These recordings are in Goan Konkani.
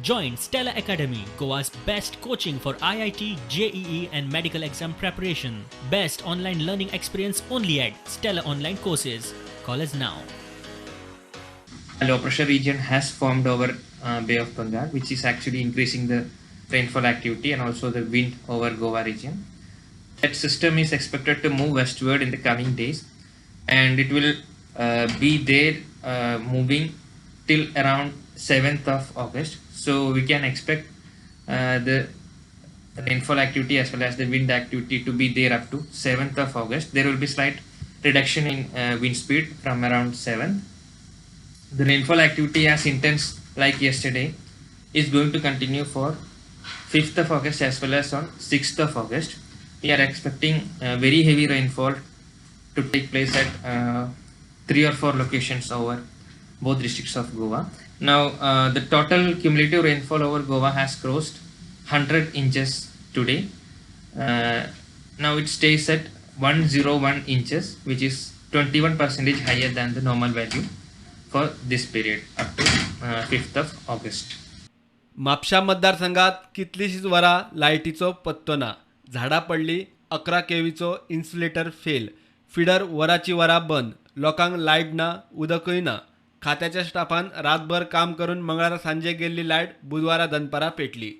Join Stella Academy, Goa's best coaching for IIT, JEE, and medical exam preparation. Best online learning experience only at Stella Online Courses. Call us now. A low pressure region has formed over Bay of Bengal, which is actually increasing the rainfall activity and also the wind over Goa region. That system is expected to move westward in the coming days, and it will be there moving till around 7th of August. So we can expect the rainfall activity as well as the wind activity to be there up to 7th of August. There will be slight reduction in wind speed from around 7th. The rainfall activity as intense like yesterday is going to continue for 5th of August as well as on 6th of August. We are expecting very heavy rainfall to take place at 3 or 4 locations over both districts of Goa. Now the total cumulative rainfall over Goa has crossed 100 inches today. Now it stays at 101 inches, which is 21% higher than the normal value for this period up to 5th of August. Mapusa मतदारसंघात कितलीशीच वरां लायटीचो पत्तो ना. झाडां पडली, 11 केवीचो इन्सुलेटर फेल, फिडर वराची वरां बंद, लोकांक लायट ना, उदकूय ना. खात्याच्या स्टाफान रातभर काम करून मंगळारा सांजे गेल्ली लायट बुधवारा दनपारां पेटली.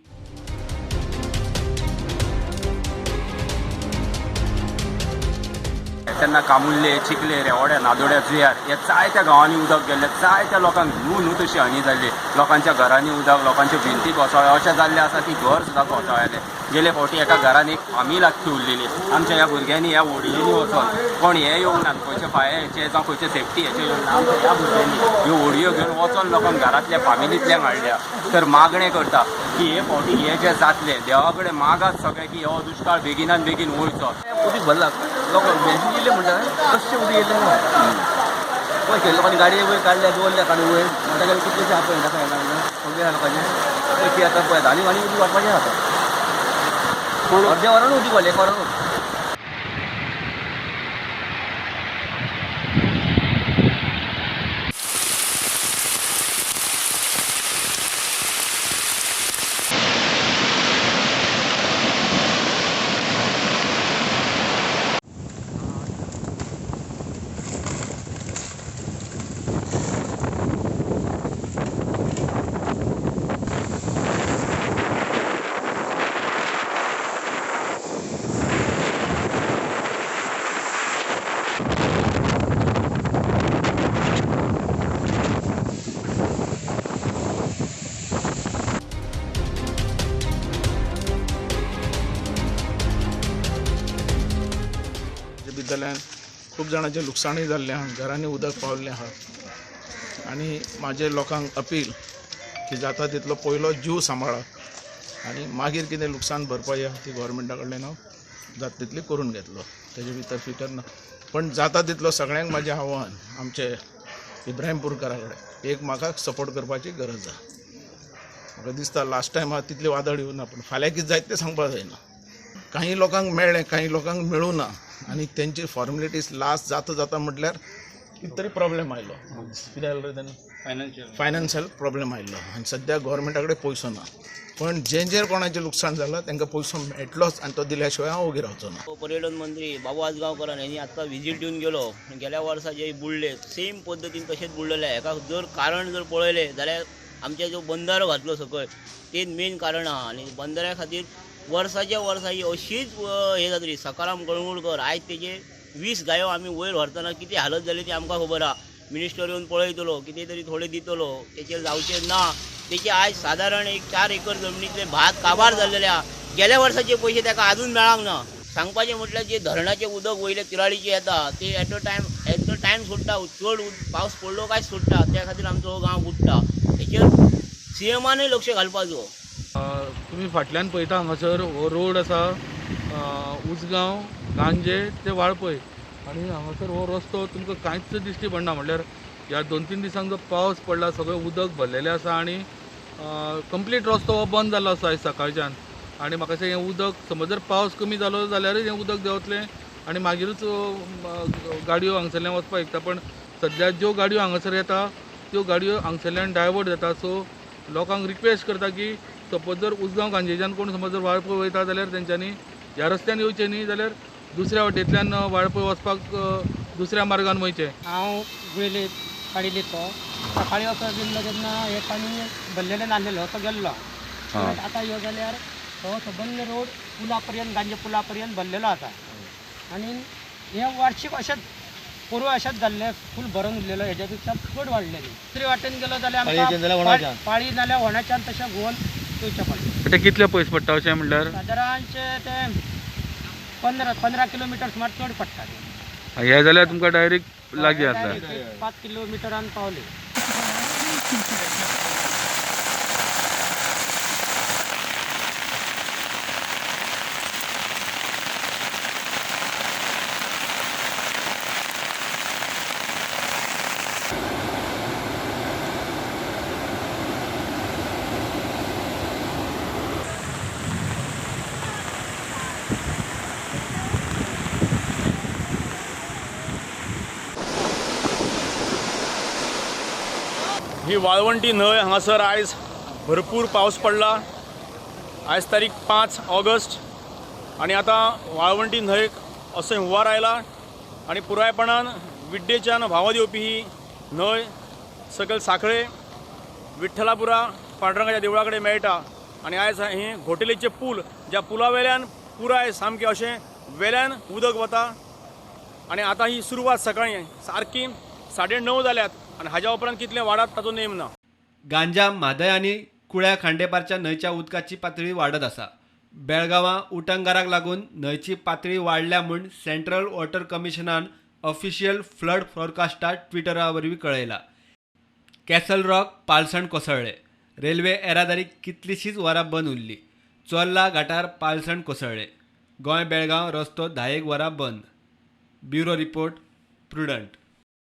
तेन्ना कामुल्ले, चिखले, रेवड्या, नादोड्या, जुयार ह्या जायत्या गांवांनी उदक गेल्लें, जायत्या लोकांक न्हू न्हू तशी हानी जाल्ली. लोकांच्या घरांनी उदक, लोकांच्यो भिंती कोसळ्ळ्यो, अशें जाल्लें आसा की घर सुद्दां कोसळ्ळें. गेले फावटी एका घरान एक फामील आख्खी उरलेली. आमच्या ह्या भुरग्यांनी ह्या होडयेंनी वचोन, कोण हे येवंक ना, खंयचे फायराचे जावं खंयचे सेफ्टी हेचे येवंक ना, आमच्या ह्या भुरग्यांनी ह्यो होडयो घेवन वचोन लोकांक घरांतल्या फामिलींतल्यांक हाडल्या. तर मागणें करता की हे फावटी हे जे जातले देवा कडेन मागात सगळे की हो दुश्काळ बेगिनान बेगीन वयचो. उदीक भरला लोक बेंची येयले म्हणटा कशें उदीक येयलें ना. पळय लोकांनी गाडये वयर काडल्या, दवरल्या काडून वयर म्हणटा कितलेशे आपय ताका येना सगळें आहा लोकांचें. पळय आतां पळय आनी आनी उदीक वाडपाचें आसा. आतां अर्द्या वरानूच उदीक वाडलें, एक वरानूच. भितरल्यान खूब जाणांचें लुकसाणूय जाल्लें आहा, घरांनी उदक पावल्लें आहा. आनी म्हाजें लोकांक अपील की जाता तितलो पयलो जीव सांबाळात आनी मागीर कितें लुकसाण भरपाई आहा ती गोवोरमेंटा कडल्यान हांव जाता तितली करून घेतलो, तेजे भितर फिकर ना. पण जाता तितलो सगळ्यांक म्हाजें आव्हान आमचे इब्राहिमपूरकारा कडेन एक म्हाका सपोर्ट करपाची गरज आहा. म्हाका दिसता लास्ट टायम आहा तितली वादळ येवना, पूण फाल्यां कितें जायत तें सांगपाक जायना. काही लोकांक मेळ्ळें, काही लोकांक मेळूं ना आनी तेंची फॉर्मेलिटीज लास्ट जाता जाता म्हटल्यार कितें तरी प्रॉब्लेम आयलो. कितें आयलो रे तेन्ना? फायनान्शियल प्रॉब्लेम आयलो आनी सद्या गोवोरमेंटा कडेन पयसो ना. पण जेंचेर कोणाचें लुकसाण जालां तांकां पयसो मेळटलोच आनी तो दिल्या शिवाय हांव ओगी रावचो ना. पर्यटन मंत्री बाबू आजगांवकरान यांनी आत्ता व्हिजीट दिवन गेलो. गेल्या वर्सा जे बुडले सेम पद्दतीन तशेंच बुडलेले. हेका जर कारण जर पळयलें जाल्यार आमचे जो बंदारो घातलो सकयल तें मेन कारण आहा. आनी बंदाऱ्या खातीर वर्साच्या वर्सा ही अशीच हे जातली. सकाराम कळंगूटकर आयज तेजे 20 गायो आमी वयर व्हरतना कितें हालत जाली ती आमकां खबर आहा. मिनिस्टर येवन पळयतलो, कितें तरी थोडें दितलो, तेचेर जावचें ना. तेचे आयज सादारण एक 4 एकर जमनीतलें भात काबार जाल्लेलें आहा. गेल्या वर्साचे पयशे ताका आजून मेळांक ना. सांगपाचें म्हटल्यार जे धरणाचें उदक वयले तिराळीचें येता ते एट अ टायम सोडटा. चड पावस पडलो काय सोडटा, त्या खातीर आमचो हो गांव बुडटा. तेचेर सीएमानूय लक्ष घालपाचो. तुमी फाटल्यान पळयता हांगासर हो रोड आसा उजगांव गांजे ते वाळपय आनी हांगासर हो रस्तो तुमकां कांयच दिश्टी पडना. म्हणल्यार ह्या 2-3 दिसांक जो पावस पडला सगळें उदक भरलेलें आसा आनी कंप्लीट रस्तो हो बंद जाल्लो आसा आयज सकाळच्यान. आनी म्हाका दिसता हें उदक समज जर पावस कमी जालो जाल्यारूय हें उदक देंवतलें आनी मागीरूच गाडयो हांगसरल्यान वचपाक शकता. पण सद्या ज्यो गाडयो हांगासर येता त्यो गाडयो हांगसरल्यान डायवर्ट जाता. सो लोकांक रिक्वेस्ट करता की सपोज जर उजगांव गांजेच्यान कोण समज जर वाळपय वयता जाल्यार तेंच्यांनी ह्या रस्त्यान येवचें न्ही, जाल्यार दुसऱ्या वाटेंतल्यान वाळपय वचपाक दुसऱ्या मार्गान वयचें. हांव गुळेले काडिल्ले तो सकाळीं असो गेल्लो तेन्ना हें पाणी भरलेलें नासलेलें, असो गेल्लो. आतां यो जाल्यार हो सबंद रोड पुला पर्यंत, गांजे पुला पर्यंत भरलेलो आसा. आनी हें वार्शीक अशेंच पोरवां अशेंच जाल्लें, फूल भरून उरलेलो, हेज्या पेक्षा चड वाडलेलें. दुसरे वाटेन गेलो जाल्यार आमकां पाळी नाल्यार होणाच्यान तशें घुंवन येवचें पडलें. तें कितलें पयस पडटा अशें म्हणल्यार? सादारणशें तें 15 किलोमिटर सुमार चड पडटा तें. हें जाल्यार तुमकां डायरेक्ट लागीं आसा. 5 किलोमिटरान पावले. ही वाळवंटी न्हंय हांगासर आयज भरपूर पावस पडला. आयज तारीख 5 ऑगस्ट आनी आतां वाळवंटी न्हंयक असो हुंवार आयला आनी पुरायपणान विड्डेच्यान व्हांवत येवपी ही न्हंय सकयल साखळे विठ्ठलापुरा पांडुरंगाच्या देवळा कडेन मेळटा. आनी आयज हे घोटेलेचे पूल, ज्या पुला वेल्यान पुराय सामकें अशें वेल्यान उदक वता. आनी आतां ही सुरवात सकाळीं सारकी 9:30 जाल्यात आनी हाज्या उपरांत कितलें वाडत ताचो नेम ना. गांजा, म्हादय आनी कुळ्या खांडेपारच्या न्हंयच्या उदकाची पातळी वाडत आसा. बेळगांवां उटंगाराक लागून न्हंयची पातळी वाडल्या म्हूण सेंट्रल वॉटर कमिशनान ऑफिशियल फ्लड फोरकास्टाक ट्विटरा वरवीं कळयला. कॅसल रॉक पालसण कोसळ्ळें. रेल्वे येरादारी कितलीशीच वरां बंद उरली. चोर्ला घाटार पालसण कोसळ्ळें. गोंय बेळगांव रस्तो 10 वरां बंद. Bureau report, Prudent.